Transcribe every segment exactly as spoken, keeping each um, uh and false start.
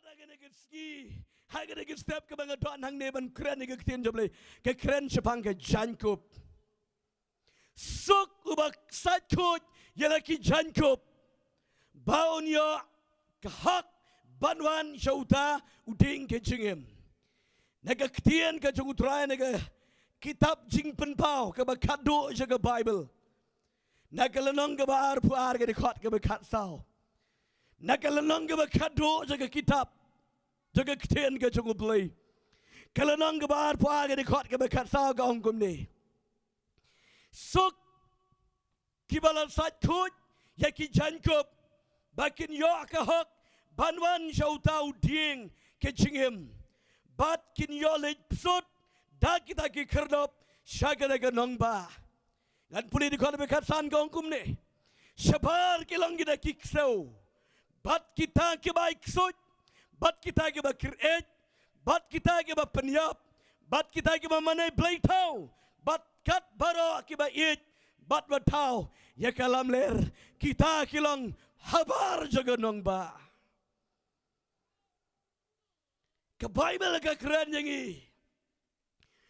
Ha kane ka sngi, ha kane ka step kaba nga don hangne ban kren ïa ka ktien jong U Blei, ka kren shaphang ka jaiñkup. Suk uba sait khuid ïa la ki jaiñkup, ba un ïoh ka hok ban wan sha uta u dieng ka jingim. Na ka ktien ka jong U Trai na ka kitab Jingpynpaw kaba khatduh sha ka Baibl, na ka lynnong kaba arphew ar ka dkhot kaba khatsaw. Na ka lynnong kaba khatduh sha ka kitab, sha ka ktien ka jong U Blei, ka lynnong kaba arphew ar ka dkhot kaba khatsaw ka ong kumne: Suk kiba la sait khuid ïa ki jaiñkup, ba kin ïoh ka hok ban wan sha uta u dieng ka jingim, bad kin ïoh leit bsut da kita ki khyrdop sha kata ka nongbah. Ngan pule dkhot ba khatsan ka ong kumne: Shabar ki long kita ki ksew, bad kita kiba ai ksuid, bad kita kiba kyr-eit, bad kita kiba pynïap, bad kita kiba mane blei thaw, bad kat baroh kiba ïeit bad ba thaw ïa ka lamler, kita ki long habar jong ka nongbah. Ka Baibl ka kren ïa ngi: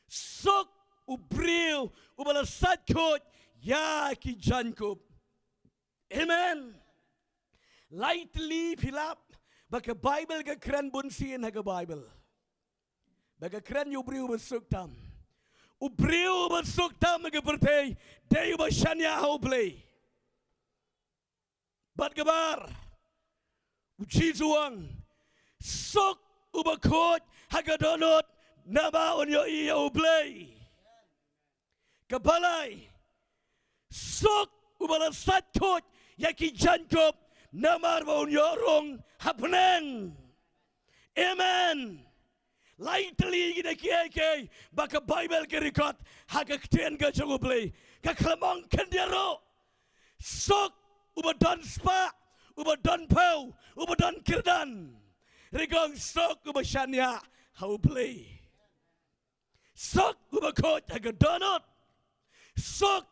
Suk u briew uba la sait khuid ïa ki jaiñkup. Amen. Lai tylli phi lap ba ka Baibl ka kren bun sien ha ka Baibl ba ka kren ïa u briew uba suk tam. U briew uba suk tam ha ka pyrthei dei uba shaniah ha U Blei. Bad kaba ar, U Jisu u ong: Suk uba khuid ha ka dohnud, namar un ïohi ïa U Blei. Kaba lai, suk uba la sait khuid ïa ki jaiñkup, namar ba un ïoh rung ha bneng. Amen. Lai tylli kita kiei kiei ba ka Baibl ka record ha ka ktien ka jong U Blei. Ka khlem ong khyndiat ruh: Suk uba don spah, uba don phew, uba don kyrdan. Hynrei ka ong: Suk uba shaniah ha U Blei. Suk uba khuid ha ka dohnud. Suk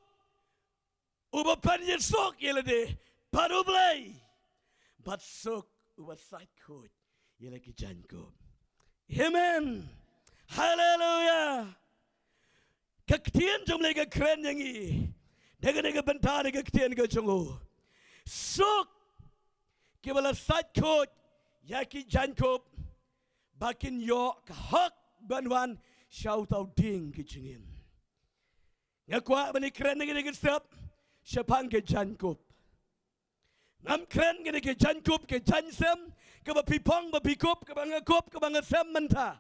uba pynïasuk ïa lade bad U Blei. Bad suk uba sait khuid ïa la ki jaiñkup. Amen. Haleluia. Ka ktien jong U Blei ka kren ïa ngi da kane ka bynta, da ka ktien ka jong u: Suk kiba la sait khuid ïa ki jaiñkup, ba kin ïoh ka hok ban wan sha uta u dieng ka jingim. Nga kwah ban ïakren ha kane ka step shaphang ka jaiñkup. Ngam kren ïa kane ka jaiñkup, ka jaiñsem, kaba phi phong, ba phi kup, kaba nga kup, kaba nga sem mynta.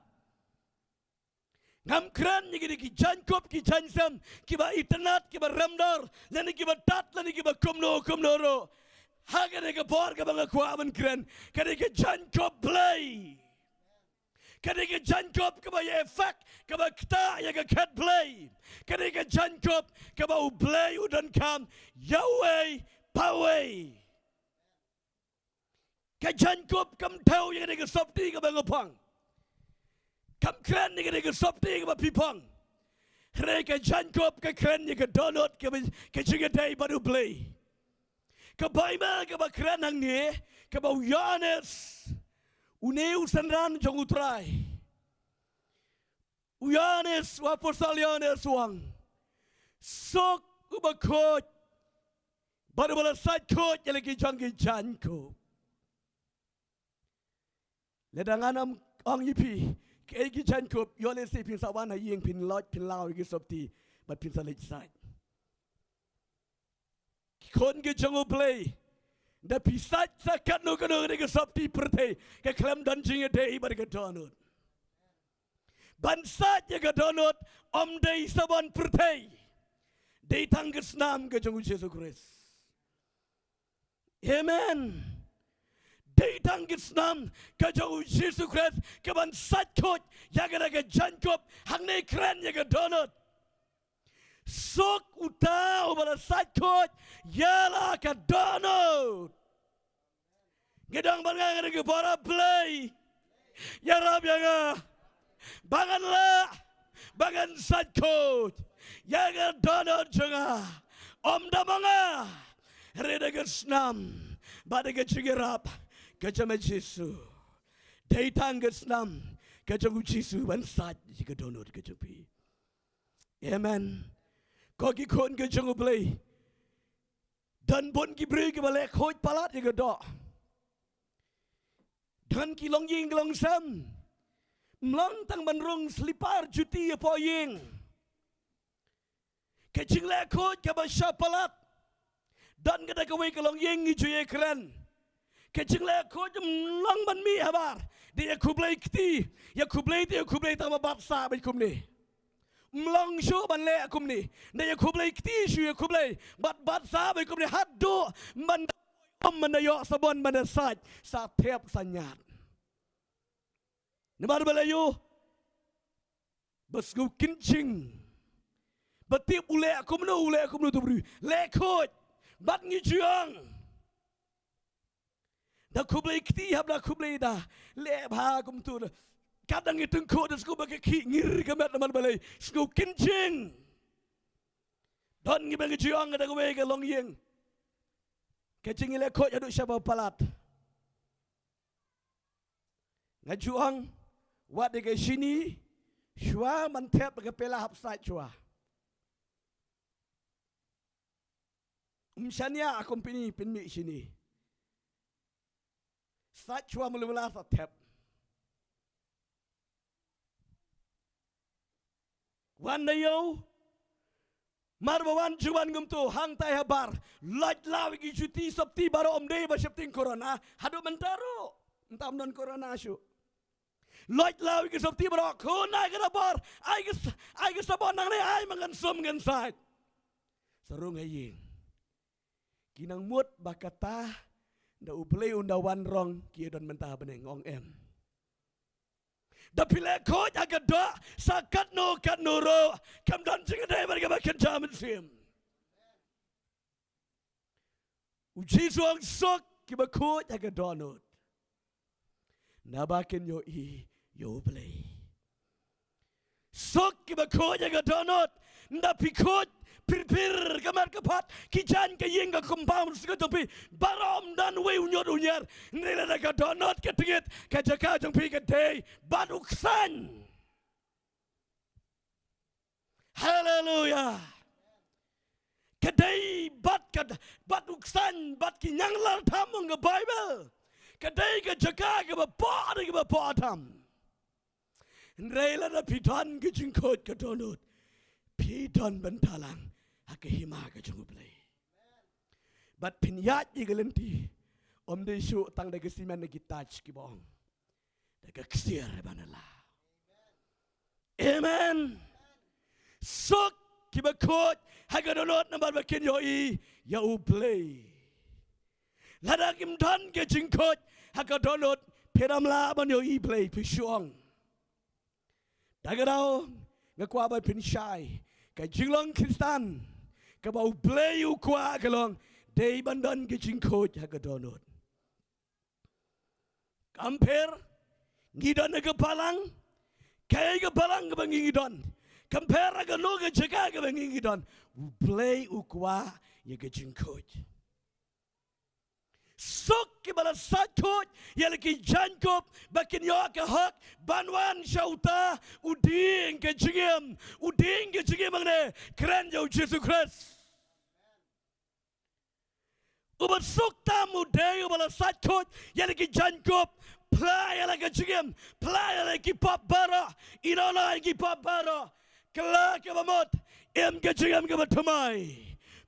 Ngam kren ïa kine ki jaiñkup, ki jaiñsem, kiba itynnad, kiba remdor, lane kiba tad, lane kiba kumno kumno ruh. Ha kane ka por kaba nga kwah ban kren, kane ka jaiñkup Blei. Kane ka jaiñkup kaba ïa effect, kaba ktah ïa ka khet Blei. Kane ka jaiñkup kaba U Blei u donkam ïa uwei pa uwei. Ka jaiñkup kam thew ïa kane ka sopti kaba nga phong. Kam kren ïa kane ka sopti kaba phi phong. Hynrei ka jaiñkup ka kren ïa ka dohnud, kaba, ka jingïadei bad U Blei. Ka Baibl kaba kren hangne, kaba u Ïoannis, une u synran jong U Trai, u Ïoannis, u apostol Ïoannis u ong: Suk uba khuid bad uba la sait khuid ïa la ki jong ki jaiñkup. Lada ngan ym ong ïa phi kaei ki jaiñkup, ïoh lehse phin sa wan ha ïing, phin lait, phin law ïa ki sopti bad phin sa leit sait. Ki khun ki jong U Blei, da phi sait sa katno katno ïa ki sopti pyrthei, ka khlem don jingïadei bad ka dohnud. Ban sait ïa ka dohnud ym dei sa ban pyrthei. Dei tang ka snam ka jong U Jisu Khrist. Amen. Dei tang ka snam ka jong U Jisu Khrist kaban sait khuid ïa kane ka jaiñkup. Hangne kren ïa ka dohnud. Suk uta uba la sait khuid ïa la ka dohnud. Nga dang ban nga nga dang ki para Blei. Ïarap ïa nga ba ngan lah, ba ngan sait khuid ïa ka dohnud jong nga. Ym da ma nga, hynrei da ka snam bad da ka jingïarap ka jong me Jisu. Dei tang ka snam ka jong u Jisu ban sait ïa ka dohnud ka jong phi. Amen. Ko ki khun ka jong u Blei, don bun ki briew kiba leh khuid palat ïa ka doh. Don ki longïing ki longsem, ym long tang ban rung slipar juti hapoh ïing. Ka jingleh khuid kaba shah palat. Don kata kawei ka longïing ngi ju ïakren. Ka jingleh khuid ym long ban mih habar. Dei ïa khublei kti, ïa khublei te ïa khublei tang ba bat sah beit kumne. Ym long shuh ban leh kumne. Dei ïa khublei kti shuh ïa khublei, bat bat sah beit kumne haduh ban da, ym ban da ïoh sabon ban da sait, sa thep sa ñiad. Namar balei? Ba sngew kynjing. Ba tip u leh kumno, u leh kumno tu briew. Leh khuid. Bad ngi ju ong, da khublei kti hap da khublei da. Leh bha kumtu da. Katba ngi tyngkhuh da sngew ba ka khih ngir ka met namar balei? Sngew kynjing. Don ngi ba ngi ju ong da kawei ka longïing, ka jingleh khuid haduh shaba palat. Nga ju ong, wat ïa ka shini, shuwa ban thep ka pela hap sait shuwa. Ym shaniah company pynmih shini. Sait shuwa malu mala sa thep. Wan da ïew. Mar ba wan ju wan kumtu, hangtai habar. Lait law ïa ki juti sopti baroh, ym dei ba sheptieng corona. Haduh mynta ruh. Mynta ym don corona shuh. Lait law ïa ki sopti baroh, khun ai ka da bor. Ai ka s-, ai ka sabon nangne, ai ma ngan sum ngan sait. Sa rung ha ïing. Ki nang mut ba kata da U Blei un da wan rong ki ïa don mynta ha bneng, ong em. Da phi leh khuid ha ka doh, sa katno katno ruh, kam don jingïadei bad kaba kynja mynsiem. U Jisu ong suk kiba khuid ha ka dohnud, naba kin ïohi ïa U Blei. Suk kiba khuid ha ka dohnud, nda phi khuid phir phir ka met ka phad, ki jaiñ ka ïing ka compound suk ka jong phi, baroh ym don uwei u ñiut u ñiar, hynrei lada ka dohnud ka tngit, ka jaka jong phi ka dei bad u ksaiñ. Haleluya. Ka dei bad ka, bad u ksaiñ, bad ki ñianglar tam ong ka Baibl. Ka dei ka jaka kaba poh, dei kaba poh tam. Hynrei lada phi don ka jingkhuid ka dohnud, phi don bynta lang ha ka hima ka jong U Blei. Bad phin ïaid ïa ka lynti, ym dei shuh tang da ka simen da ki tait kiba ong. Da ka ksiar ba na la. Amen. Suk kiba khuid ha ka dohnud namar ba kin ïohi ïa U Blei. Lada kim don ka jingkhuid ha ka dohnud, phi dang lah ban ïohi Blei, phi shu ong. Da ka daw nga kwah ba phin shai, ka jinglong Khristan kaba U Blei u kwah ka long dei ban don ka jingkhuid ha ka dohnud. Kam pher ngi don ha ka balang, kaei ka balang kaba ngi ngi don, kam pher ha kano ka jaka kaba ngi ngi don, U Blei u kwah ïa ka jingkhuid. Suk kiba la sait khuid ïa la ki jaiñkup ba kin ïoh ka hok ban wan sha uta u dieng ka jingim, u dieng ka jingim hangne, kren ïa U Jisu Khrist. Uba suk tam u dei uba la sait khuid ïa la ki jaiñkup. Phla ïa la ka jingim, phla ïa la ki pop baroh, ïehnoh ïa ki pop baroh. Kylla kaba mut, im ka jingim kaba thymmai.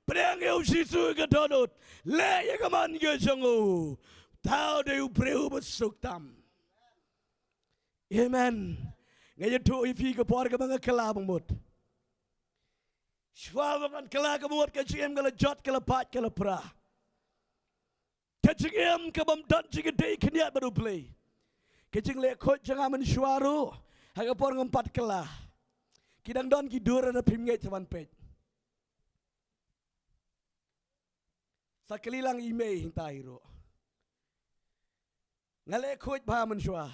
Pdiang ïa U Jisu ka dohnud, leh ïa ka mon ka jong u. Uta u dei u briew uba suk tam. Amen. Nga ïathuh ïa phi ka por kaba nga kylla ba mut. Shuwa ba ngan kylla kaba mut, ka jingim ka la jot, ka la pait, ka la pra. Ka jingim ka bym don jingïadei khyndiat bad U Blei. Ka jingleh khuid jong nga mynshuwa ruh, ha ka por ngam pat kylla, ki dang don ki dur, lada phim ngeit sa ban peit. Sa kylli lang i mei hangtai ruh. Nga leh khuid bha mynshuwa.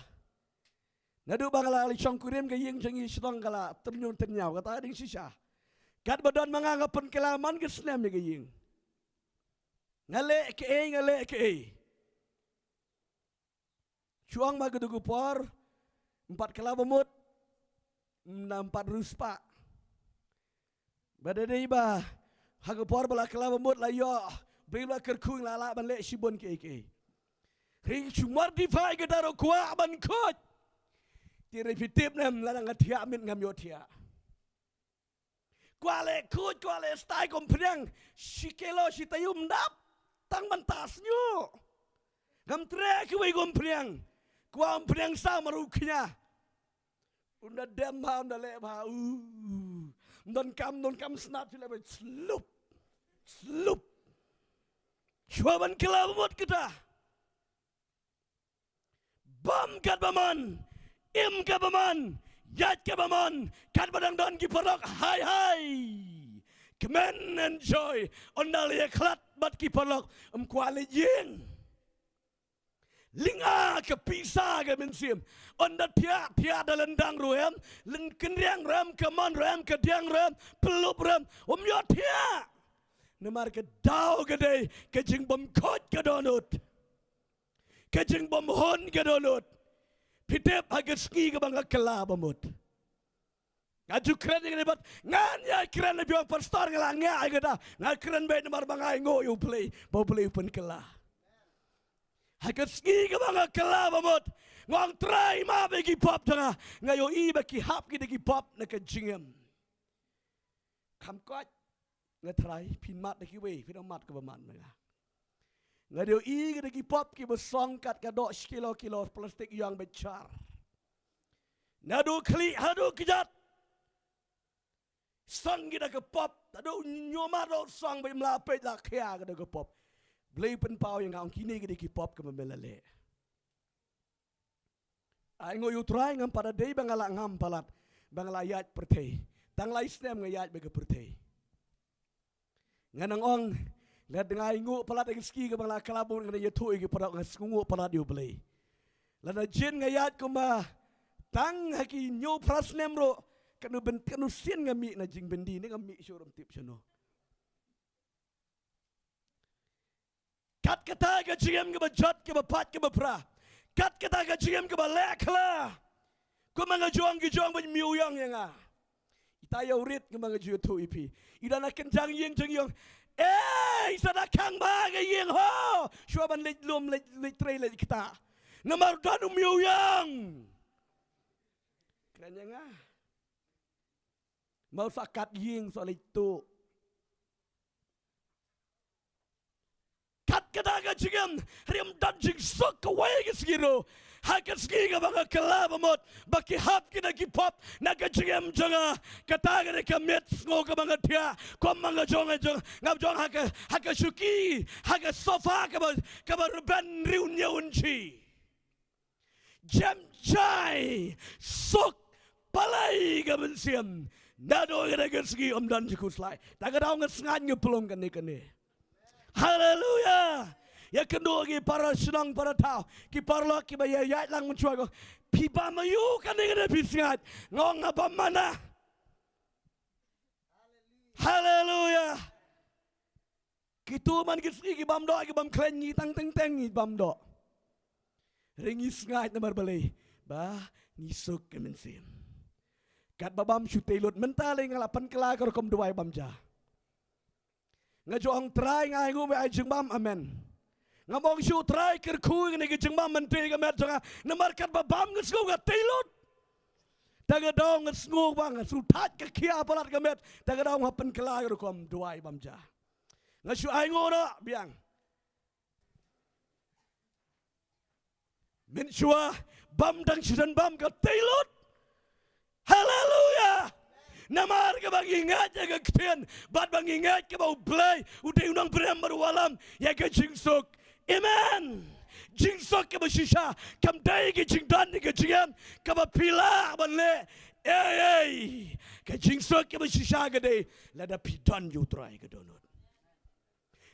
Naduh ba nga la leit shong kurim, ka ïing jong ngi shnong ka la tyrñiang tyrñiaw, kata ding shisha. Katba don ma nga, nga pynkylla man ka snem ïa ka ïing. Nga leh kaei, nga leh kaei. Tuang ma ka du ka por, em pat kylla ba mut, em na em pat riewspah. Ba da dei ba ha ka por ba la kylla ba mut la ïoh, briew la kyrkhu, la lah ban leh shibun kiei kiei. Hynrei shu mardipha ïa kata ruh kwah ban khuid. Te hynrei phi tip ne em, lada nga thiah miet ngam ïoh thiah. Kwah leh khuid, kwah leh style kum phniang, shi kilo shi taïew ym dap. Tang ban tas ñiuh. Ngam treh kiwei kum phniang. Kwah ym phniang sa ma ruh kñia. Ynda dem bha, ynda leh bha, u. Ym don kam, ym don kam snap, shu leh bha, slup. Slup. Shuwa ban kylla ba mut kata. Bam katba mon, im katba mon, ïaid katba mon, katba dang don ki paralok, hai hai. Kmen enjoy, ynda la ïakhlad bad ki paralok, ym kwah leit ïing. Lynga ka pisa ka mynsiem. Ynda thiah, thiah da lyndang ruh em, lyn kynriang ruh em, ka mon ruh em, ka diang ruh em, pyllup ruh em, ym ïoh thiah. Namar ka daw ka dei ka jingbymkhuid ka dohnud. Ka jingbymhun ka dohnud. Phi tip ha ka sngi kaba nga kylla ba mut. Nga ju kren ïa kane bad ngan ïa kren, la biang pastor nga la ngiah ïa kata. Nga kren beit namar ba nga ainguh ïa U Blei, ba U Blei u pynkylla. Ha ka sngi kaba nga kylla ba mut, nga ong Trai, map ïa ki pop jong nga. Nga ïohi ba ki hap ki da ki pop na ka jingim. Kham koit, nga Trai, phin mad da kiwei, phin ym mad kaba mad na nga. Nga dei ïohi ki da ki pop kiba song kat ka doh shi kilo kilo plastik ïong beit jar. Naduh khlieh haduh kjat. Song ki da ka pop, haduh ñiuh mar doh song beit, ym lah peit lah khia ki da ka pop. Blei pynpaw ïa nga, ong kine ki da ki pop kiba me la leh. Ainguh ïa U Trai, ngam pat da dei ba nga la ngam palat, ba nga la ïaid pyrthei. Tang lai snem nga ïaid bad ka pyrthei. Nga nang ong, lada nga ainguh palat ha ka sngi kaba nga la kylla ba mut, nga nang ïathuh ïa ki paralok, nga sngewnguh palat ïa U Blei. Lada jin nga ïaid kumba tang ha ki hynñiew phra snem ruh, katno byn, katno sien nga mih na jingbyndi, ne nga mih shuh ruh ym tip shano. Kat kata ka jingim kaba jot, kaba pait, kaba pra. Kat kata ka jingim kaba leh khlaiñ. Kumba nga ju ong, ki ju ong ban miaw ïong ïa nga. Ita ïa u rit kumba nga ju ïathuh ïa phi. I don ha kynjang ïing jong i ong, "Ei, sa da khang bha ka ïing ho. Shuwa ban leit lum, leit, leit trei, leit ktah. Namar don u miaw ïong." Kren ïa nga. Mo sa kat ïing, sa leit tuh. Kat kata ka jingim, hynrei ym don jingsuk kawei ka sngi ruh. Ha ka sngi kaba nga kylla ba mut, ba ki hap ki da ki pop na ka jingim jong nga. Kata ka dei ka miet sngew kaba nga thiah, kumba nga jong, nga jong, nga jong ha ka, ha ka shuki, ha ka sofa kaba, kaba rben hynriew hynñiew inchi. Jem jai, suk, palai ka mynsiem. Naduh kata ka sngi ym don jingkhuslai. Ta ka daw nga sngaid nga pynlong kane kane. Haleluya. Ïakynduh ki para shnong para thaw, ki paralok kiba ïa ïaid lang mynshuwa, ko, phi bam aïu kane kane phi sngaid? Nga ong nga bam mana. Haleluya. Kitu man ki sngi ki bam doh, ki bam khlaiñ, ngi tang teng teng ngi bam doh. Hynrei ngi sngaid namar balei? Ba ngi suk ka mynsiem. Katba bam shu tei lut, mynta lei nga la pynkylla ka rukom duwai bam ja. Nga ju ong Trai nga ainguh ba ai jingbam, amen. Ngam ong shuh Trai kyrkhu ïa kane ka jingbam ban tei ka met jong nga, namar katba bam nga sngew ka tei lut. Ta ka daw nga sngew ba nga shu thait ka khia palat ka met, ta ka daw nga pynkylla ka rukom duwai bam ja. Nga shu ainguh noh biang. Mynshuwa bam dang shisien bam ka tei lut. Haleluya. Namar kaba ngi ngeit ïa ka ktien, bad ba ngi ngeit kaba U Blei u dei u nongpyrshang bad u wallam ïa ka jingsuk. Amen. Jingsuk kaba shisha kam dei ka jingdon ïa ka jingim kaba phi lah ban leh. Ei, ei. Ka jingsuk kaba shisha ka dei lada phi don ïa U Trai ka dohnud.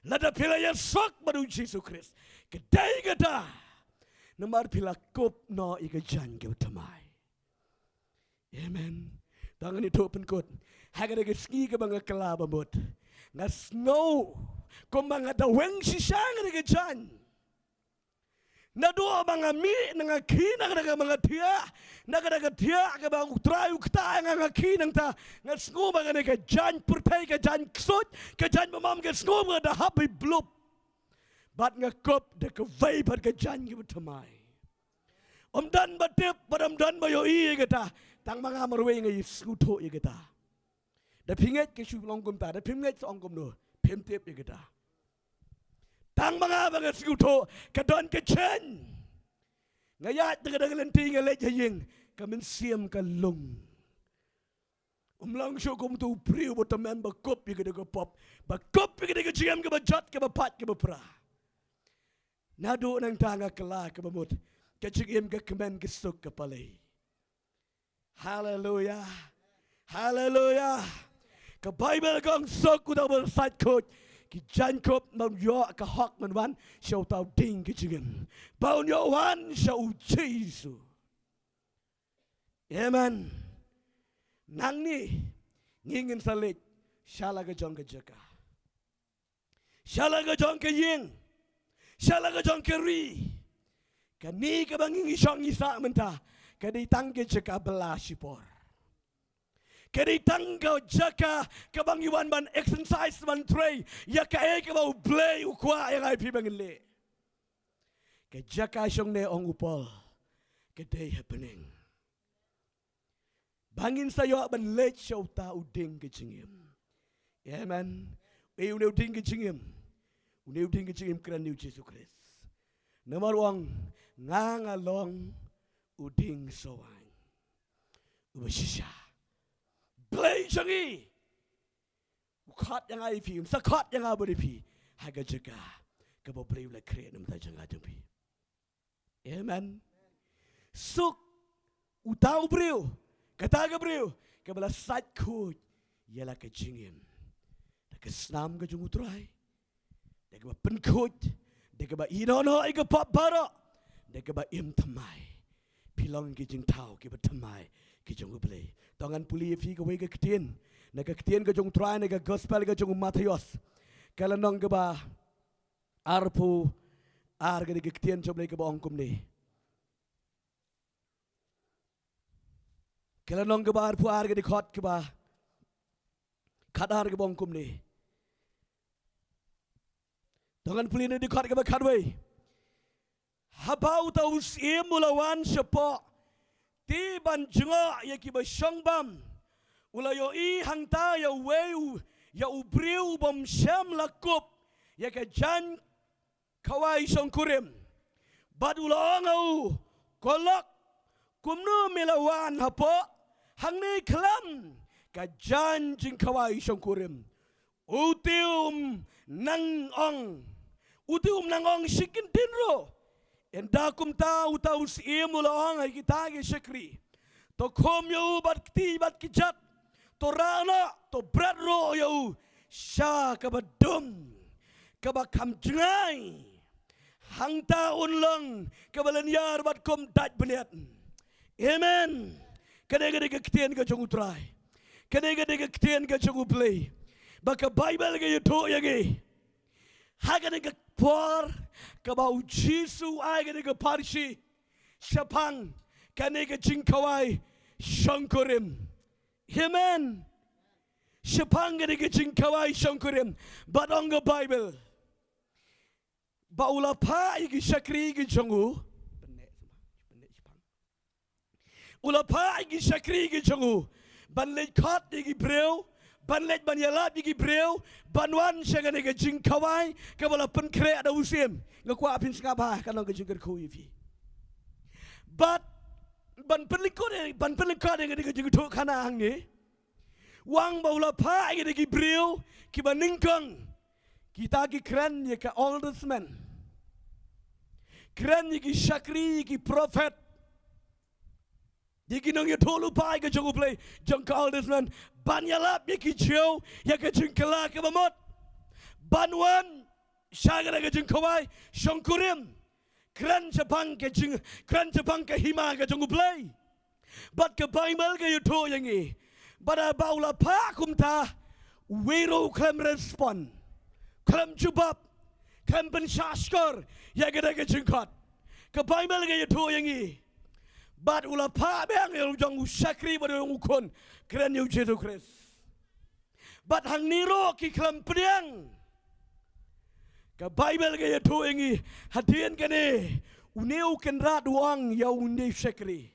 Lada phi la ïasuk bad U Jisu Khrist, ka dei kata. Namar phi la kup noh ïa ka jaiñ kaba thymmai. Amen. Tang ngi to pynkut. Ha kane ka sngi kaba nga kylla ba mut, nga sngew kumba nga da weng shisha ha kane ka jaiñ. Naduh ba nga mih na nga khie na ka daw ba nga thiah, na ka daw ka thiah kaba U Trai u ktah ïa nga, nga khie nangta, nga sngew ba kane ka jaiñ pyrthei, ka jaiñ ksuid, ka jaiñ bymman, nga sngew ba nga da hap hi blup. Bad nga kup da kawei pat ka jaiñ kaba thymmai. Ym don ba tip bad ym don ba ïohi ïa kata. Tang ma nga marwei nga ïa sngewthuh ïa kata. Da phi ngeit ki shu ong kumta, da phim ngeit sa ong kumno, phim tip ïa kata. Tang ma nga ba nga sngewthuh ka don ka jaiñ. Nga ïaid da ka daw ka lynti, nga leit ha ïing, ka mynsiem ka lung. Ym long shuh kum uto u briew ba tymmen ba kup ïa ka daw ka pop, ba kup ïa ka daw ka jingim kaba jot, kaba pait, kaba pra. Naduh nangta nga kylla kaba mut ka jingim ka kmen, ka suk, ka pale. Haleluya. Haleluya. Ka Baibl ka ong suk uta uba sait khuid, ki jaiñkup, bym ïoh ka hok ban wan sha uta u dieng ka jingim, ba un ïoh wan sha U Jisu. Amen. Nangne ngin sa leit sha la ka jong ka jaka, sha la ka jong ka ïing, sha la ka jong ka ri. Kane kaba ngi ngi shong ngi sah mynta ka dei tang ka jaka bylla shipor. Ka dei tang ka jaka kaba ngi wan ban exercise, ban trei ïa kaei kaba U Blei u kwah ïa nga ïa phi ba ngin leh. Ka jaka shong ne, ong u Paul, ka dei ha bneng. Ba ngin sa ïoh ban leit sha uta u dieng ka jingim. Amen. Ei une u dieng ka jingim? Une u dieng ka jingim kren ïa U Jisu Khrist. Namar u ong, nga nga long u dieng sawaiñ uba shisha. Blei jong ngi u khot ïa nga ïa phi, un sa khot ïa nga bad ïa phi ha ka jaka kaba U Blei u la create na ka bynta jong nga jong phi. Amen. Suk uta u briew, kata ka briew kaba la sait khuid ïa la ka jingim, da ka snam ka jong U Trai, da kaba pynkhuid, da kaba ïehnoh noh ïa ka pop baroh, da kaba im thymmai. Phi long ki jingthaw kiba thymmai ki jong U Blei. To ngan pule ïa phi kawei ka ktien na ka ktien ka jong U Trai, na ka gospel ka jong u Mathaios, ka lynnong kaba arphew ar, ka dei ka ktien jong U Blei kaba ong kumne. Ka lynnong kaba arphew ar, ka dkhot kaba khatar, kaba ong kumne. To ngan pule na dkhot kaba khatwei. Haba uta u syiem u la wan shapoh, te ban jngoh ïa kiba shong bam, u la ïohi hangta ïa uwei u, ïa u briew u bym shym la kup ïa ka jaiñ khawai shongkurim. Bad u la ong ha u, ko lok, kumno me la wan hapoh hangne khlem ka jaiñ jingkhawai shongkurim? U te um nang ong, u te um nang ong shi kyntien ruh. Ynda kumta uta u syiem u la ong ha kita ki shakri, to khum ïa u bad kti bad kjat, to rah noh, to bret ruh ïa u sha kaba dum, kaba kham jngai. Hangta un long kaba lynñiar bad kum dait bniat. Amen. Kane ka dei ka ktien ka jong U Trai. Kane ka dei ka ktien ka jong U Blei. Ba ka Baibl ka ïathuh ïa ngi, ha kane ka por kaba U Jisu u ai kane ka pharshi shaphang kane ka jingkhawai shongkurim. Amen. Shaphang kane ka jingkhawai shongkurim, bad ong ka Baibl ba u la phah ïa ki shakri ki jong u, u la phah ïa ki shakri ki jong u ban leit khot ïa ki briew, ban leit ban ïalap ïa ki briew ban wan sha kane ka jingkhawai kaba la pynkhreh da u syiem. Nga kwah phin sngap bha, ka long ka jingkyrkhu ïa phi. Bad ban pynlyngkot, ban pynlyngkot ïa kane ka jingïathuhkhana hangne, u ong ba u la phah ïa kine ki briew kiba nyngkong, kita ki kren ïa ka Old Testament, kren ïa ki shakri, ïa ki prophet, ïa ki nongïathuhlypa ka jong U Blei jong ka Old Testament, ban ïalap ïa ki Jiw ïa ka jingkylla kaba mut, ban wan sha kane ka jingkhawai shongkurim, kren shaphang ka jing, kren shaphang ka hima ka jong U Blei. Bad ka Baibl ka ïathuh ïa ngi ba haba u la phah kumta, uwei ruh u khlem respond, khlem jubab, khlem pynshahshkor ïa kane ka jingkhot. Ka Baibl ka ïathuh ïa ngi. Bad u la phah biang ïa u jong u shakri bad u jong u khun. Kren ïa u Jisu Khrist. Bad hangne ruh ki khlem pdiang. Ka Baibl ka ïathuh ïa ngi. Hadien kane. Une u kynrad u ong ïa une u shakri.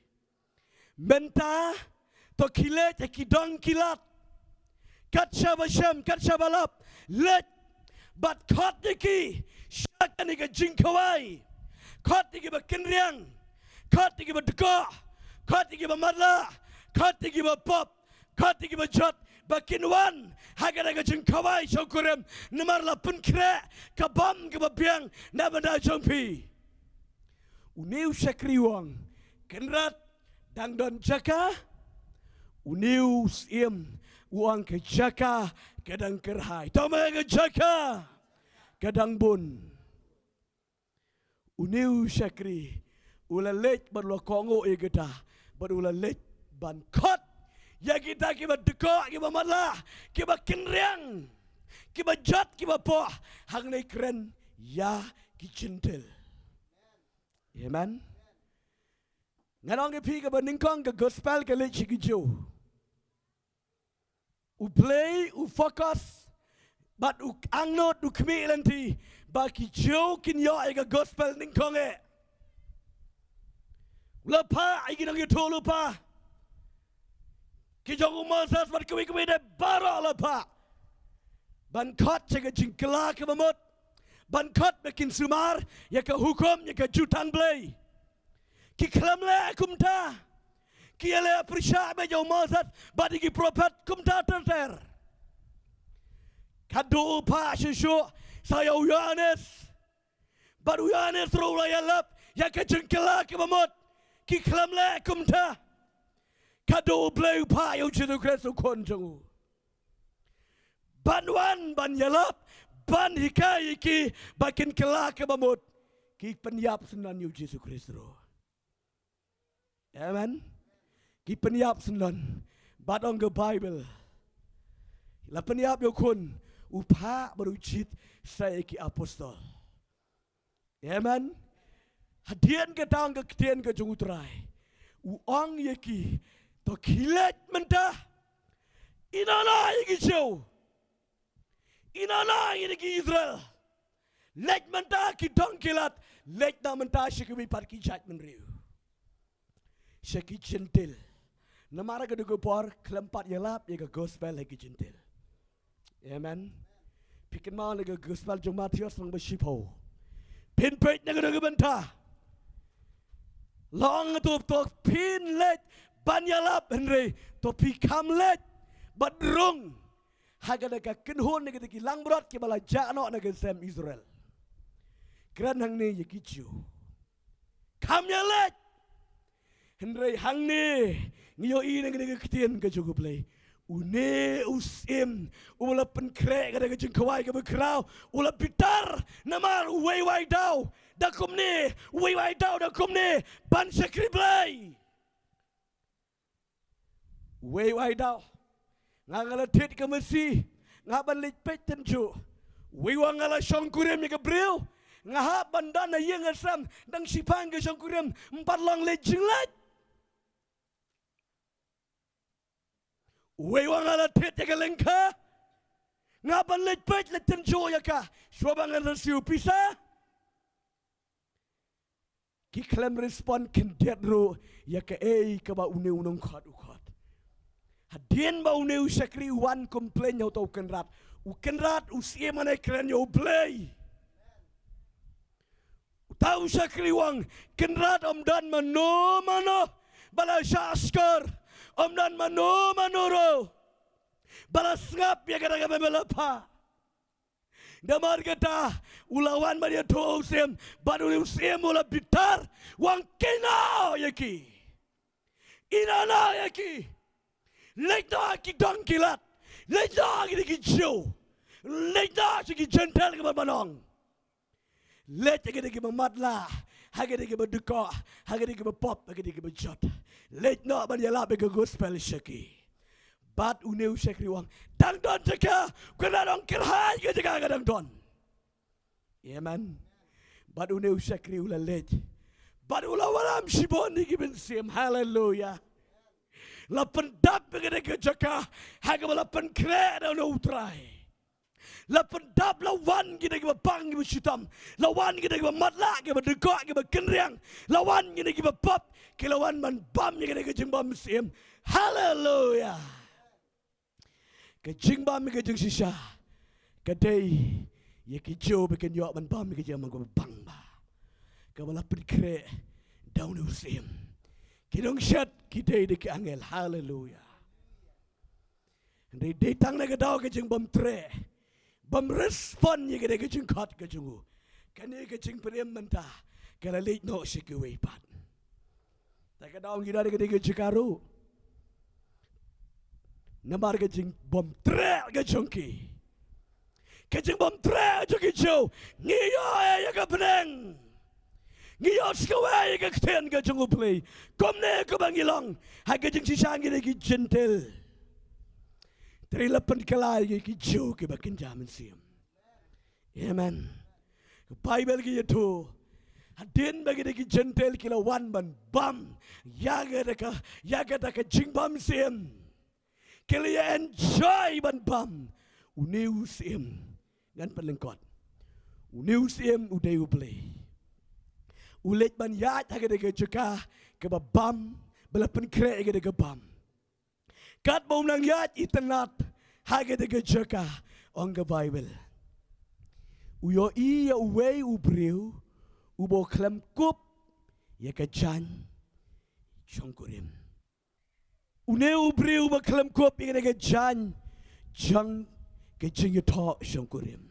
Mynta, to khie leit ha ki dong ki lad. Kat shaba shem, kat shaba lap, leit. Bad khot ïa ki, sha kane ka jingkhawai. Khot ïa ki ba kynriang, khot ïa ki ba dkoh, khot ïa ki ba matlah, khot ïa ki ba pop, khot ïa ki ba jot, ba kin wan, ha kane ka jingkhawai sha u kurim, namar la pynkhreh, ka bam ka ba biang, na bynta jong phi. Une u shakri u ong, kynrad, dang don jaka, une u syiem, u ong ka jaka, ka dang kyrhai. Tang ba ka jaka, ka dang bun. Une u shakri, u la leit bad u la kohnguh ïa kita, bad u la leit ban khot. Ïa kita ki ba dkoh, ki ba matlah, ki ba kynriang, ki ba jot, ki ba poh, hangne kren, ïa ki Jentil. Amen. Ngan ong ïa phi kaba nyngkong ka gospel ka leit sha ki Jiw. U Blei, u focus, bad u angnud, u khmih lynti, ba ki Jiw kin ïoh ïa ka gospel nyngkong eh. U la phah, ïa ki nongïathuhlypa. Ki jong u Moses, bad kiwei kiwei de baroh la phah. Ban khot sha ka jingkylla kaba mut. Ban khot ba kin sumar, ïa ka hukum, ïa ka jutang Blei. Ki khlem leh kumta. Ki ïaleh pyrshah bad ïa u Moses, bad ïa ki prophet kumta ter ter. Khadduh u phah shuh shuh, sa ïa u Ïoannis. Bad u Ïoannis ruh u la ïalap, ïa ka jingkylla kaba mut. Ki khlem leh kumta. Khadduh u Blei u phah ïa u Jisu Khrist u khun jong u. Ban wan, ban ïalap, ban hikai ïa ki, ba kin kylla kaba mut. Ki pynïap syndon ïa u Jisu Khrist ruh. Amen. Ki pynïap syndon. Bad ong ka Baibl. La pynïap ïa u khun, u phah bad u jied sa ïa ki apostol. Amen. Hadien kata ong ka ktien ka jong u Trai. U ong ïa ki, to khie leit mynta. Ïeh noh ïa ki Jiw. Ïeh noh ïa ki Israel. Leit mynta ki dong ki lad. Leit noh mynta sha kiwei pat ki jaitbynriew. Sha ki Jentil. Namar ka dei ka por khlem pat ïalap ïa ka gospel ha ki Jentil. Amen. Phi kynmaw na ka gospel jong Mathaios lynnong ba shiphew. Phin peit na ka dei ka bynta. La ong to, to phin leit ban ïalap hynrei to phi kham leit bad rung. Ha kata ka kynhun na kata ki langbrot kiba la jah noh na ka sem Israel. Kren hangne ïa ki Jiw. Kham ïaleit. Hynrei hangne ngi ïohi na kane ka ktien ka jong U Blei. Une u syiem uba la pynkhreh kata ka jingkhawai kaba khraw, u la bitar namar uwei uwei daw da kumne, uwei uwei daw da kumne ban shakri Blei. Uwei uwei daw. Nga nga la thied ka masi. Nga hap ban leit peit tynjuh. Uwei u ong nga la shongkurim ïa ka briew. Nga hap ban don ha ïing ha sem. Dang shiphang ka shongkurim. Ym pat long leit jingleit. Uwei u ong nga la thied ïa ka lyngkha. Nga hap ban leit peit leit tynjuh ïa ka. Shuwa ba ngan rah siew pisa. Ki khlem respond khyndiat ruh ïa kaei kaba une u nongkhot u khot. Hadien ba une u shakri u wan complain ïa uta u kynrad. U kynrad u syiem, ane kren ïa U Blei. Uta u shakri u ong kynrad, ym don mano mano ba la shah shkor. Ym don mano mano ruh ba la sngap ïa kata kaba me la phah. Namar kata u la wan ban ïathuh ïa u syiem, bad une u syiem u la bitar, u ong, ïeh noh ïa ki. Ïeh noh ïa ki. Leit noh ha ki dong ki lad. Leit noh ha ki Jiw. Leit noh sha ki Jentil kaba mynhynnin. Leit ha ki dei kiba matlah, ha ki dei kiba dkoh, ha ki dei kiba pop, ha ki dei kiba jot. Leit noh ban ïalap ïa ka gospel sha ki. Bad une u shakri u ong, dang don jaka, kynrad, ong kyrhai ka jaka ka dang don. Amen. Bad une u shakri u la leit. Bad u la wallam shibun ïa ki mynsiem. Haleluya. La pyndap ïa kane ka jaka ha kaba la pynkhreh da une u trai. La pyndap, la wan kine kiba pang kiba shitom, la wan kine kiba matlah, kiba dkoh, kiba kynriang, la wan kine kiba pop, ki la wan ban bam ïa kane ka jingbam syiem. Haleluya. Ka jingbam ïa ka jingshisha ka dei ïa ki Jiw ba kin ïoh ban bam ïa ka jingbam kaba bang bha, kaba la pynkhreh da une u syiem. Ki nongshad ki dei da ki angel. Haleluya. Hynrei dei tang na ka daw ka jingbymtreh, bym respond ïa kane ka jingkhot ka jong u, kane ka jingpynim mynta ka la leit noh sha kiwei pat. Te ka daw ngi don ha kane ka jaka ruh namar ka jingbymtreh ka jong ki. Ka jingbymtreh jong ki Jiw. Ngi ïoh ïa ka bneng, ngi ïoh skhem ïa ka ktien ka jong U Blei. Kumne kumba ngi long ha ka jingshisha ngi dei ki Jentil. Te la pynkylla ïa ki Jiw kiba kynja mynsiem. Amen. Ka Baibl ka ïathuh, hadien ba ki dei ki Jentil ki la wan ban bam ïa kata ka, ïa kata ka jingbam syiem. Ki la ïa enjoy ban bam une u syiem. Ngan pynlyngkot. Une u syiem u dei U Blei. U leit ban ïaid ha kata ka jaka kaba bam, ba la pynkhreh ïa kata ka bam. Katba u nang ïaid itynnad ha kata ka jaka, ong ka Baibl, u ïohi ïa uwei u briew uba khlem kup ïa ka jaiñ shongkurim. Une u briew uba khlem kup ïa kane ka jaiñ jong ka jingïathoh shongkurim.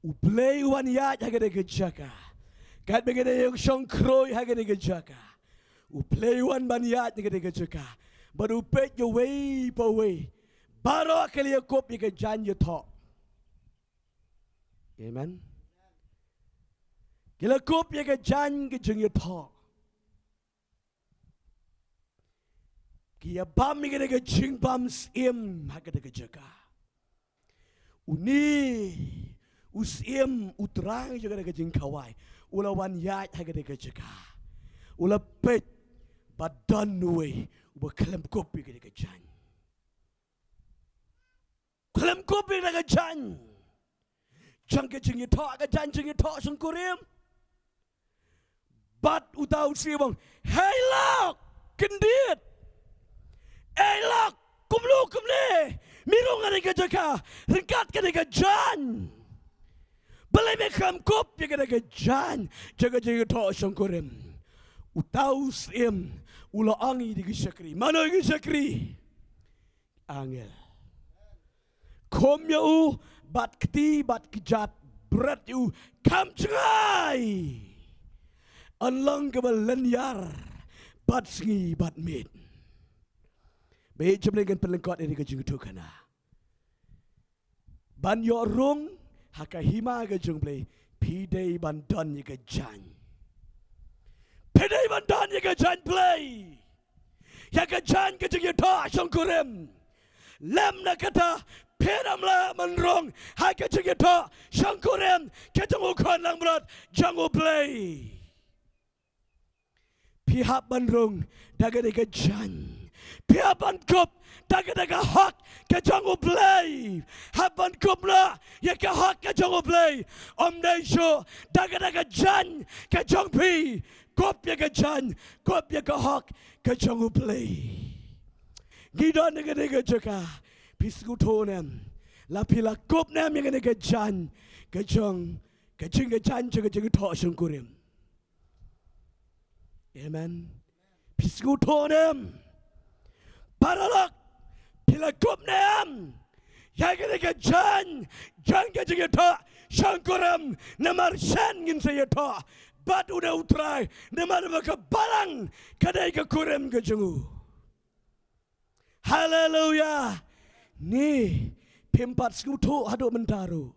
U Blei u wan ïaid ha kane ka jaka. Katba ngi dang ïeng shongkhroi ha kane ka jaka, U Blei u wan ban ïaid ha kane ka jaka. Bad u peit ïa uwei pa uwei, baroh ki la ïa kup ïa ka jaiñ ïathoh. Amen. Ki la kup ïa ka jaiñ ka jingïathoh. Ki ïa bam ïa kane ka jingbam syiem ha kane ka jaka. Une u syiem, u trai jong kane ka jingkhawai, u la wan ïaid ha kane ka jaka. U la peit ba don uwei uba khlem kup ïa kane ka jaiñ. Khlem kup ïa kane ka jaiñ jong ka jingïathoh, ka jaiñ jingïathoh shongkurim. Bad uta u syiem u ong, "Hei lok, kyndit! Ei lok, kumno kumne me rung ha kane ka jaka ryngkat kane ka jaiñ? Balei me khlem kup ïa kane ka jaiñ jong ka jingïathoh shongkurim?" Uta u syiem u la ong ïa ki shakri. Mano ki shakri? Angel. Khum ïa u bad kti bad kjat, bret ïa u, kham jngai. Yn long kaba lynñiar bad sngi bad miet. Ba ïeit jong U Blei, ngan pynlyngkot ïa ka jingïathuhkhana. Ban ïoh rung ha ka hima ka jong U Blei, phi dei ban don ïa ka jaiñ. Phi dei ban don ïa ka jaiñ Blei. Ïa ka jaiñ ka jingïathoh shongkurim. Lymne kata, phin ym lah ban rung ha ka jingïathoh shongkurim ka jong U Khun Langbrot jong U Blei. Phi hap ban rung da kane ka jaiñ. Phi hap ban kup da kane ka hok ka jong U Blei. Hap ban kup noh ïa ka hok ka jong U Blei. Ym dei shuh da kane ka jaiñ ka jong phi. Kup ïa ka jaiñ, kup ïa ka hok ka jong U Blei. Ngi don ha kane ka jaka, phi sngewthuh ne em? La phi la kup ne em ïa kane ka jaiñ ka jong, ka jing, ka jaiñ jong ka jingïathoh shongkurim? Amen. Phi sngewthuh ne em? Paralok, phi la kup ne em ïa kane ka jaiñ jong ka jingïathoh shongkurim? Namar shen ngin sa ïathoh bad une U Trai, namar ba ka balang ka dei ka kurim ka jong u. Haleluya. Ni, phim pat sngewthuh haduh mynta ruh.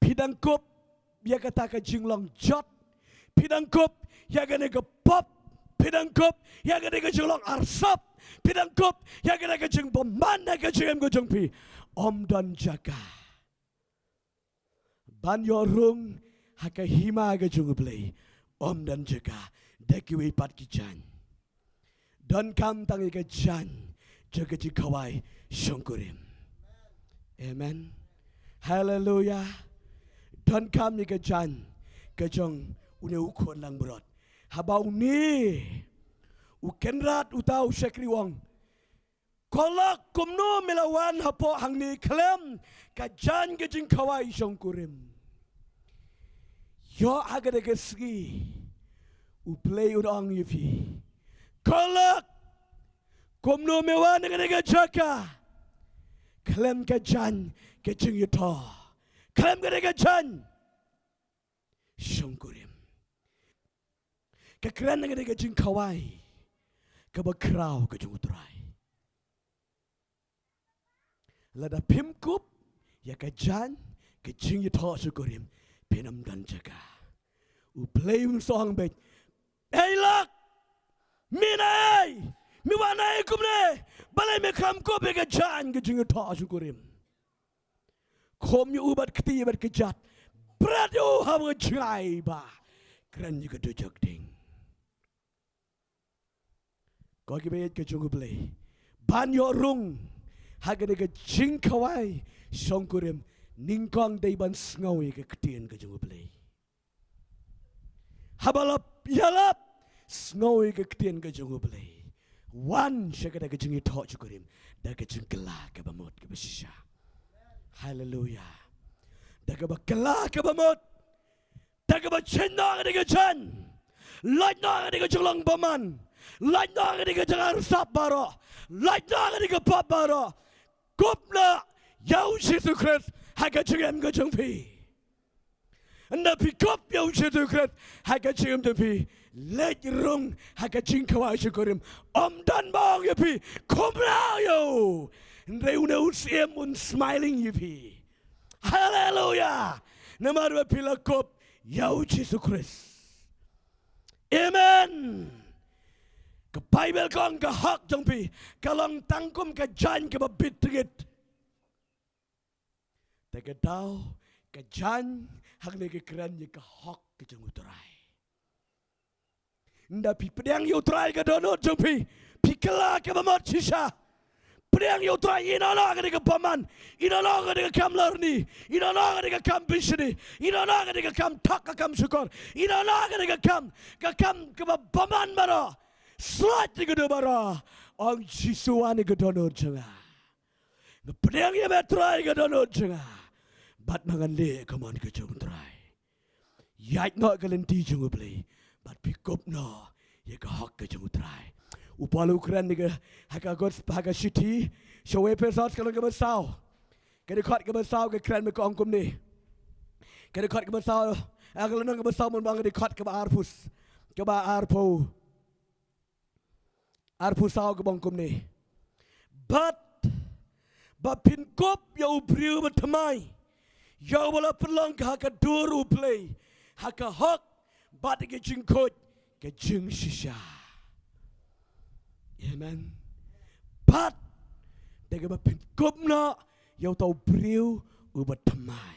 Phi dang kup ïa kata ka jinglong jot. Phi dang kup ïa kane ka pop. Phi dang kup ïa kane ka jinglong arsap. Phi dang kup ïa kane ka jingbymman ha ka jingim ka jong phi. Ym don jaka ban ïoh rung ha ka hima ka jong U Blei, ym don jaka da kiwei pat ki jaiñ. Donkam tang ïa ka jaiñ jong ka jingkhawai shongkurim. Amen. Haleluya. Donkam ïa ka jaiñ ka jong une u khun langbrot. Haba une u kynrad uta u shakri u ong, ko lok, kumno me la wan hapoh hangne khlem ka jaiñ ka jingkhawai shongkurim? Ïoh ha kata ka sngi U Blei un ong ïa phi, ko lok, kumno me wan ha kata ka jaka khlem ka jaiñ ka jingïathoh, khlem kata ka jaiñ shongkurim? Ka kren na kata ka jingkhawai kaba khraw ka jong U Trai. Lada phim kup ïa ka jaiñ ka jingïathoh shongkurim, phin ym don jaka. U Blei un sa ong beit, ei lok, me na ei, me wan na ei kumne, balei me khlem kup ïa ka jaiñ ka jingïathoh shongkurim? Khum ïa u bad kti bad kjat, bret ïa u ha ka jngai ba kren ïa ka dujok ding. Ko kiba ïeit ka jong U Blei, ban ïoh rung ha kane ka jingkhawai shongkurim, nyngkong dei ban sngew ïa ka ktien ka jong U Blei. Haba la ïalap, sngew ïa ka ktien ka jong U Blei. Wan sha kata ka jingïathoh shongkurim da ka jingkylla kaba mut kaba shisha. Haleluya. Da kaba kylla kaba mut, da kaba shim noh ïa ka jaiñ, lait noh ïa ka jinglong bymman, lait noh ïa ka jingarsap baroh, lait noh ïa ka pop baroh. Kup noh ïa U Jisu Khrist ha ka jingim ka jong phi. Ynda phi kup ïa U Jisu Khrist ha ka jingim jong phi, leit rung ha ka jingkhawai shongkurim, ym don ba ong ïa phi, khum noh ïa u. Hynrei une u Syiem un smiling ïa phi. Haleluya. Namar ba phi la kup ïa U Jisu Khrist. Amen. Ka Baibl ka ong ka hok jong phi ka long tang kum ka jaiñ kaba bit tngit. Te ka daw ka jaiñ hangne ka kren ïa ka hok ka jong U Trai. Ynda phi pdiang ïa U Trai ka dohnud jong phi, phi kylla kaba mut shisha. Pdiang ïa U Trai, ïehnoh noh ha kane ka bymman, ïehnoh noh ha kane ka kam lorni, ïehnoh noh ha kane ka kam bishni, ïehnoh noh ha kane ka kam thok ka kam shukor, ïehnoh noh ha kane ka kam, ka kam kaba bymman baroh. Slot ïa kito baroh. Ong Jisu, wan ïa ka dohnud jong nga. Nga pdiang ïa me Trai ka dohnud jong nga. Bad ma ngan leh ka mon ka jong U Trai. Ïaid noh ka lynti jong U Blei bad phi kup noh ïa ka hok ka jong U Trai. U Paul u kren ïa ka ha ka got ha ka shithi sha u Ephesos ka lynnong kaba saw. Ka dkhot kaba saw ka kren bad ka ong kumne. Ka dkhot kaba saw, ha ka lynnong kaba saw mynba ka dkhot kaba arphew, kaba arphew arphew saw ka ong kumne. Bad ba phin kup ïa u briew bathymmai, ïa uba la pynlong ha ka dur U Blei ha ka hok bad ka jingkhuid ka jingshisha. Amen. Bad da kaba phin kup noh ïa uta u briew uba thymmai.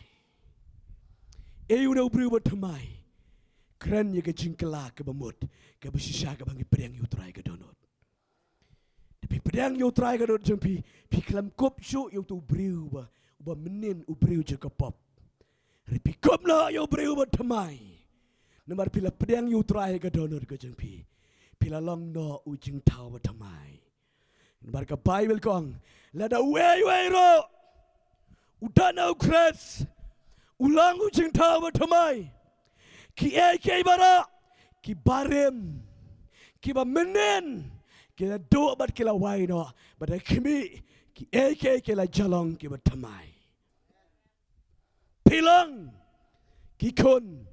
Ei une u briew uba thymmai? Kren ïa ka jingkylla kaba mut kaba shisha kaba ngi pdiang ïa U Trai ka dohnud. Te phi pdiang ïa U Trai ka dohnud jong phi, phi khlem kup shuh ïa uta u briew uba, uba mynnin, u briew jong ka pop. Hynrei phi kup noh ïa u briew uba thymmai. Namar phi la pdiang ïa U Trai ka dohnud ka jong phi, phi la long noh u jingthaw bathymmai. Namar ka Baibl ka ong, lada uwei uwei ruh u don ha U Khrist, u long u jingthaw bathymmai. Kiei kiei baroh kiba rim, kiba mynnin, ki la duh bad ki la wai noh, bad ha khmih, kiei kiei ki la jia long kiba thymmai. Phi long ki khun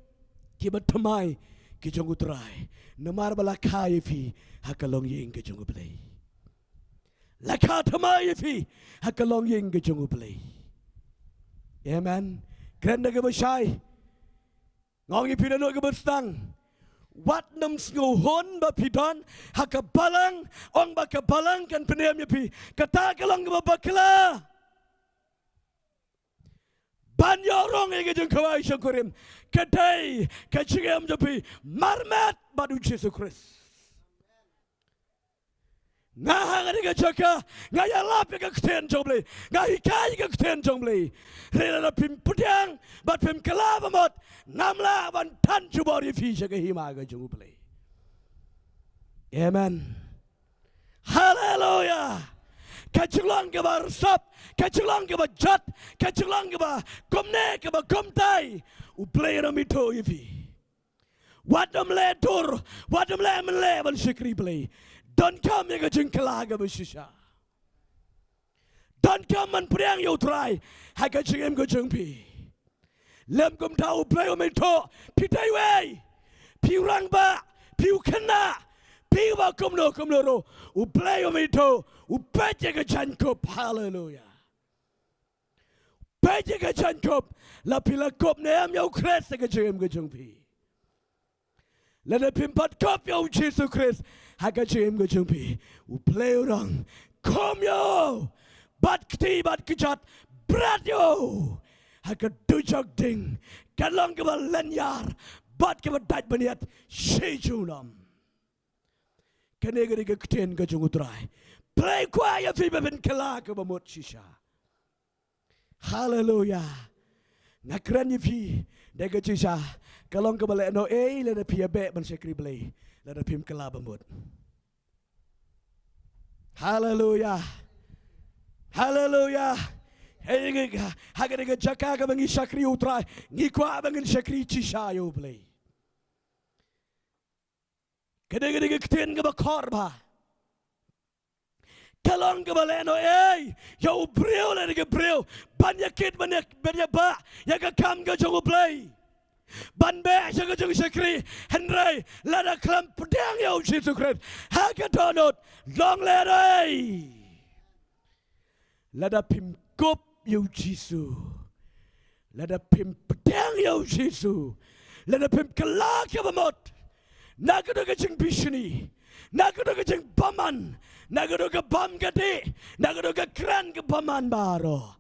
kiba thymmai ki jong U Trai, namar ba la kha ïa phi ha ka longïing ka jong U Blei. La kha thymmai ïa phi ha ka longïing ka jong U Blei. Amen. Kren da kaba shai. Nga ong ïa phi naduh kaba sdang, wat nym sngewhun ba phi don ha ka balang, ong ba ka balang kan pynim ïa phi. Kata ka long kaba bakla. ban ïoh rung ïa ka jingkhawai shongkurim. Ka dei ka jingim jong phi marmet bad u Jisu Khrist. Nga ha kane ka jaka nga ïalap ïa ka ktien jong U Blei, nga hikai ïa ka ktien jong U Blei. Hynrei lada phim pdiang bad phim kylla ba mut, ngam lah ban tan jubor ïa phi sha ka hima ka jong U Blei. Amen. Haleluya. Ka jinglong kaba arsap, ka jinglong kaba jot, ka jinglong kaba kumne kaba kumtai, U Blei u dang ithuh ïa phi. Wat ym leh dur, wat ym leh mynleh ban shakri Blei. Donkam ïa ka jingkylla kaba shisha. Donkam ban pdiang ïa U Trai ha ka jingim ka jong phi. Lym kumta U Blei um ithuh phi dei uwei, phi u rangbah, phi u khynnah, phi uba kumno kumno ruh, U Blei um ithuh. U peit ïa ka jaiñkup. Haleluya. Peit ïa ka jaiñkup, la phi la kup ne em ïa U Khrist ha ka jingim ka jong phi. Lada phim pat kup ïa U Jisu Khrist ha ka jingim ka jong phi, U Blei u ong, khum ïa u bad kti bad kjat, bret ïa u ha ka dujok ding, ka long kaba lyniar bad kaba dait bniat shi junom. Kane ka dei ka ktien ka jong U Trai. Blei kwah ïa phi ba phin kylla kaba mut shisha. Haleluya. Nga kren ïa phi da ka jingshisha, ka long kaba lehnoh ei lada phi ïa beh ban shakri Blei lada phim kylla ba mut. Haleluya. Haleluya. Hei ngi ha kane ka jaka kaba ngi shakri U Trai, ngi kwah ba ngin shakri shisha ïa U Blei. Ka dei, ka dei ka ktien kaba khor bha. Ka long kaba lehnoh ei ïa u briew lane ka briew ban ïa kit ban ïa, ban ïa bah ïa ka kam ka jong U Blei, ban beh sha ka jingshakri. Hynrei lada khlem pdiang ïa U Jisu Khrist ha ka dohnud, long lehnoh ei. Lada phim kup ïa U Jisu, lada phim pdiang ïa U Jisu, lada phim kylla kaba mut, na ka duh ka jingbishni, na ka duh ka jingbymman, na ka duh ka bam ka dih, na ka duh ka kren ka bymman baroh,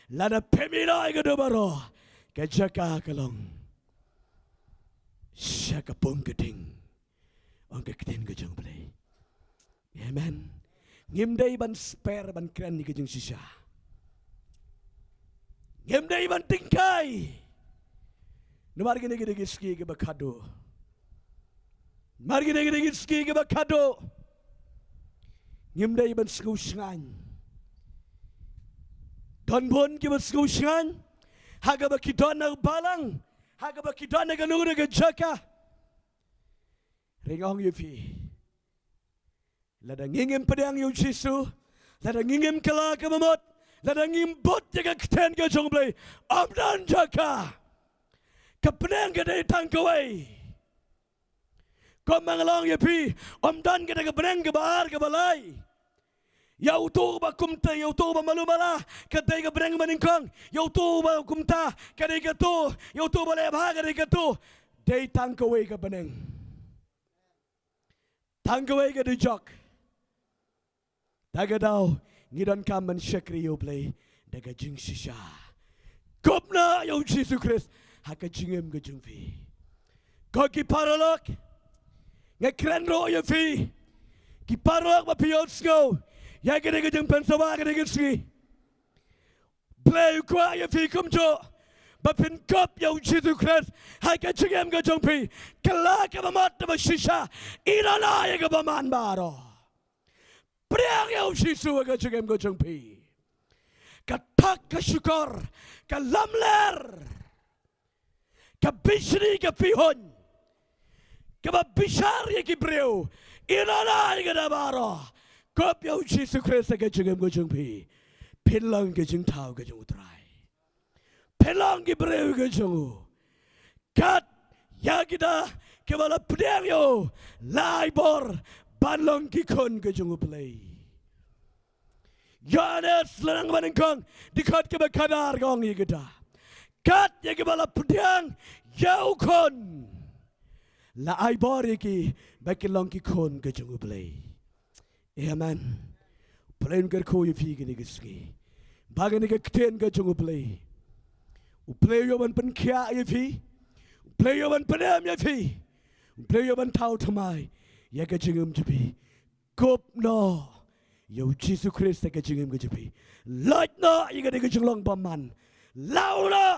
lada phim ïehnoh ïa ka duh baroh, ka jaka ka long sha ka pung ka ding, ong ka ktien ka jong U Blei. Amen. Ngim dei ban sper ban kren ïa ka jingshisha. Ngim dei ban tyngkai. Namar kine ki dei ki sngi kiba khadduh. Namar kine ki dei ki sngi kiba khadduh. Ngim dei ban sngewshngaiñ. Don bun kiba sngewshngaiñ ha kaba ki don na u balang, ha kaba ki don na kano kano ka jaka. Hynrei nga ong ïa phi, lada ngi ngim pdiang ïa U Jisu, lada ngi ngim kylla kaba mut, lada ngim bud ïa ka ktien ka jong U Blei, ym don jaka. Ka bneng ka dei tang kawei. Kumba nga la ong ïa phi, ym don kata ka bneng kaba ar kaba lai. Ïa uto uba kumta, ïa uto uba malu mala, ka dei ka bneng banyngkong. Ïa uto uba kumta, ka dei kato. Ïa uto uba leh bha, ka dei kato. Dei tang kawei ka bneng. Tang kawei ka dujok. Ta ka daw ngi donkam ban shakri ïa U Blei da ka jingshisha. Kup noh ïa U Jisu Khrist ha ka jingim ka jong phi. Ko ki paralok, nga kren ruh ïa phi. Ki paralok, ba phi ïohsngew ïa kane ka jingpynsawa kane ka sngi. Blei u kwah ïa phi kumjuh ba phin kup ïa U Jisu Khrist ha ka jingim ka jong phi. Kylla kaba mut kaba shisha. Ïehnoh ïa ka bymman baroh. Pdiang ïa U Jisu ha ka jingim ka jong phi. Ka thok ka shukor, ka lamler, ka bishni ka pihuiñ, kaba bishar ïa ki briew. Ïehnoh ïa kata baroh. Kup ïa U Jisu Khrist ha ka jingim ka jong phi. Phin long ka jingthaw ka jong U Trai. Phin long ki briew ka jong u. Kat ïa kita kiba la pdiang ïa u, la ai bor ban long ki khun ka jong U Blei. Ïoannis lynnong banyngkong, dkhot kaba khatar ka ong ïa kita. Kat ïa kiba la pdiang ïa u Khun, la ai bor ïa ki ba kin long ki khun ka jong U Blei. Amen. U Blei un kyrkhu ïa phi kane ka sngi. Ba kane ka ktien ka jong U Blei, U Blei u ïoh ban pynkhiah ïa phi. U Blei u ïoh ban pynim ïa phi. U Blei u ïoh ban thaw thymmai ïa ka jingim jong phi. Kup noh ïa u Jisu Khrist ha ka jingim ka jong phi. Lait noh ïa kane ka jinglong bymman. Law noh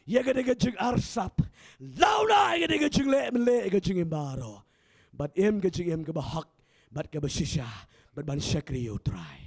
ïa kane ka jingarsap. Law noh ïa kane ka jingleh mynleh ïa ka jingim baroh. Bad im ka jingim kaba hok bad kaba shisha bad ban shakri ïa U Trai.